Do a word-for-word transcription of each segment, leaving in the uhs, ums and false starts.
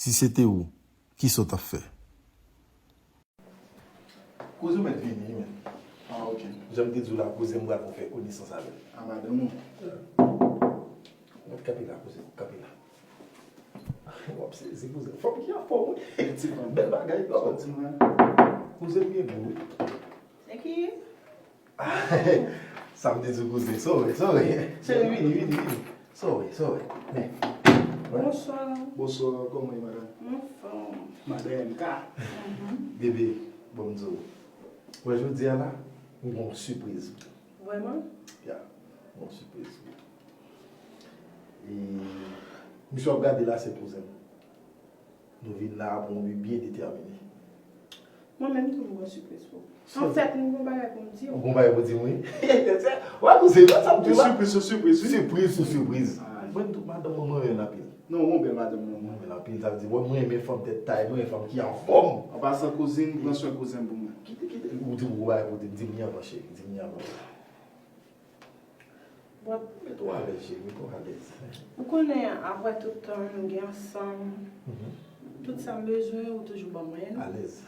Si se te ou, kisa w t ap fè? Kouzen w mèt vini, wi, men. Ah, ok. Jan m te di w la, kouzen m pral pou fè konesans avè l. A madanm ou? Mèt kanpe la, kouzen, kanpe la. W ap sezi, kouzen. Fanm ki anfòm, wi. Ti fanm. Bèl bagay, non? Kouzen m gen gou, wi. Se ki? Sa m te di w, kouzen. Sove, sove. Cheri, vini, vini, vini. Sove, sove. Men. Bonswa. Bonswa, kòman w ye, madanm? M anfòm. Madanm M K. Bebe, bon, m di w. Wè, jodi a la, m gon sipriz. Vrèman? Ya, m gon sipriz. E, misye w ap gade la, se kouzen m. Nou vin la pou yon bi byen detèmine. Mwen menm tou, m gon sipriz pou ou. Anfèt, m gon bagay pou m di w. Ou gon bagay pou di m, wi. Wè, kouzen, sa m di w la. Sipriz sou sipriz, wi. Sipriz sou sipriz. Mwen tou, madanm mwen, mwen renmen l anpil. Non, ou gon bèl madanm, non. Mwen renmen l anpil, sa vle di, mwen, mwen renmen fanm tèt tay, mwen renmen fanm ki anfòm. An pasan, kouzin, pran swen kouzen m pou mwen. Kite, kite, ou di m gon bagay pou di m, di m li anvan, cheri, di m li anvan. Bon, mete w alèz, cheri, mete w alèz. Ou konnen, apre tout tan nou gen ansanm, tout sa m bezwen, ou toujou ban mwen l. Alèz.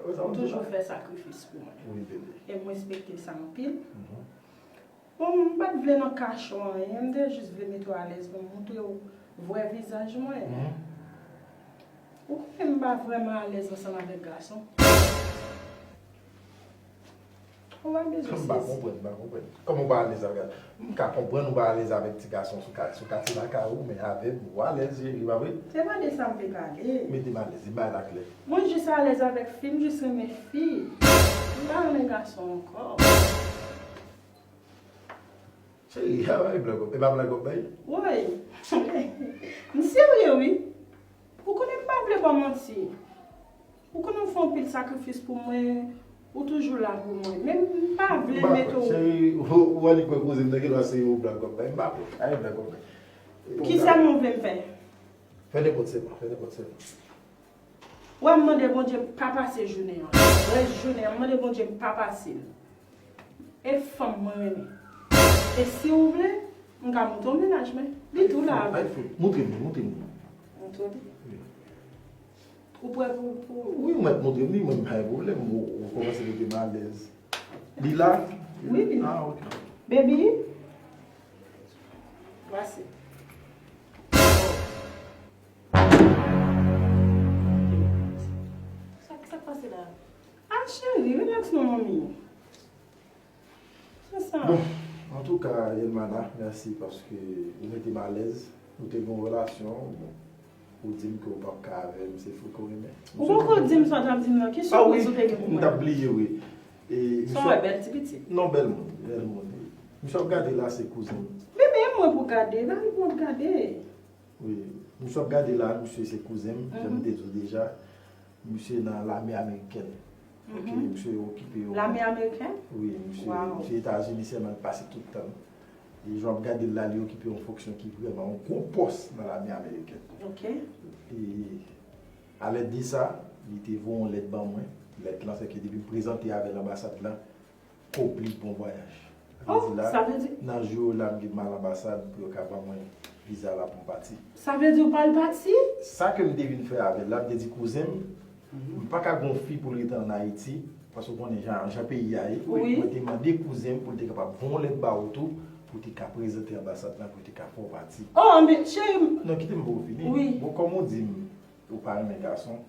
Ou toujou fè sakrifis pou mwen. Wi, bebe. E m respekte sa anpil. Bon, m pa t vle nan kache w anyen, m te jis vle mete w alèz pou m montre w vrè vizaj mwen. Ou konnen m pa vrèman alèz ansanm avèk gason. Ou pa bezwen sezi. M pa konprann, m pa konprann. Kòman w pa alèz avèk gason? M ka konprann ou pa alèz avèk ti gason sou ka-, sou katye lakay ou, men avè m, ou alèz, cheri, pa vre? Se pa de sa m te pale. Mete m alèz, di m bagay la klè. Mwen jis alèz avèk fi, m jis renmen fi. M pa renmen gason ankò. Cheri, a pa blag w ap, e pa blag w ap bay? Woy! M serye, wi. Ou konnen m pa vle ba w manti. Ou konnen w fè anpil sakrifis pou mwen, ou toujou la pou mwen. Men m pa vle mete w. Cheri, ou, ou annik wè koze m nan, gen lwa se yon blag w ap bay. M pa vle, a yon blag w ap bay. Ki sèlman w vle m fè? Fè nenpòt sèlman, fè nenpòt sèlman. Wè, m mande Bondye m pa pase jounen an. Rès jounen an, m mande Bondye m pa pase l. E fanm mwen renmen. E si w vle, m ka monte w mennaj mwen. Li tou la avè m. Montre m, montre m. Montre w li? Wi. Ou prè pou, pou... Wi, ou mèt montre m li, mwen m pa gen pwoblèm. Ou, ou kòmanse mete m alèz. Li la? Wi, li la. Ah, ok. Baby? Pase. Sa, sa k pase la? Ah, cheri, relax non, manmi. Se sa. Bon, antouka, Elmana, mèsi paske ou mete m alèz. Nou te gen yon relasyon, bon, ou di m ke ou p ap ka avè m, se fou ke w renmen. Ou poko di m sa w t ap di m nan. Ki sipriz ou te gen pou mwen? Ah wi, m t ap bliye, wi. E, sa w wè, bèl ti pitit. Non, bèl moun, bèl moun. Misye w ap gade la, se kouzen m. Bebe, e mwen pou gade, pa gen pou w ap gade. Wi, misye w ap gade la, misye se kouzen m, jan m te di w deja. Misye nan lame amerikèn. Ok, misye okipe yon... Lame amerikèn? Wi, misye, misye Etazini sèlman l pase tout tan l. E jan w ap gade l la, li okipe yon fonksyon ki vrèman yon gwo pòs nan lame amerikèn. Ok. E alèd de sa, li te voye yon lèt ban mwen. Lèt lan, se ke depi m prezante avè l anbasad lan, kòb li bon vwayaj. Sa vle di la, nan jou yo la, m gen m al anbasad pou yo ka ban mwen viza la pou m pati. Sa vle di ou pral pati? Sa ke m te vin fè avè l la, m te di kouzen m, m pa ka gon fi pou l rete ann Ayiti, paske w konnen jan, jan peyi a ye. Wi. Mwen te mande kouzen m pou l te kapab voye yon lèt ba ou tou, pou w te ka prezante anbasad lan, pou w te ka fè w pati. Oh, men cheri m... Non, kite m poko fini. Wi. Bon, kòm ou di m, ou pa renmen gason,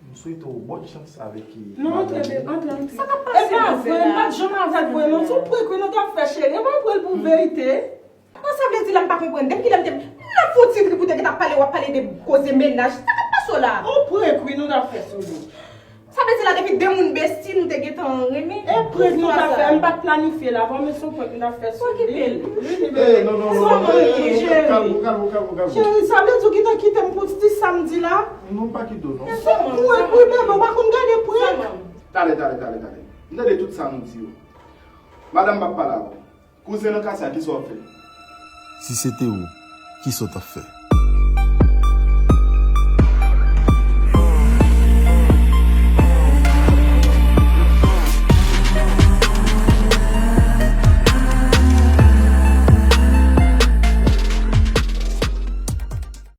m swete w bòn chans avèk, eh, madanm ou. Non, antre, antre, antre. Sa k ap pase la? E pa vre, m pa t janm avè l vre, non. Se yon prank wi nou t ap fè, cheri. E pa vre l pou verite. Bon, sa vle di la, m pa konprann. Depi kilè m te, m ap fè yon ti trip ou te gentan pale, w ap pale de koze mennaj. Sa k ap pase w la? Yon prank wi nou t ap fè sou li. Sa vle di la, depi de moun besti, nou te gentan renmen? E prank nou t ap fè, m pa t planifye l avan, men se yon prank nou t ap fè sou li. Okipe l. Eh, non, non, non, non, non, eh, eh, eh, kalm ou, kalm ou, kalm ou, kalm ou. Cheri, sa vle di w gentan kite m pou ti samdi la? Non, m pa kite w, non. Se prank wi, bebe, w pa konn gade prank. Talè, talè, talè, talè. M tande tout sa nou di yo. Madanm, m ap pale avè w. Kouzen nan katye a, kisa w ap fè? Si se te ou, kisa w t ap fè?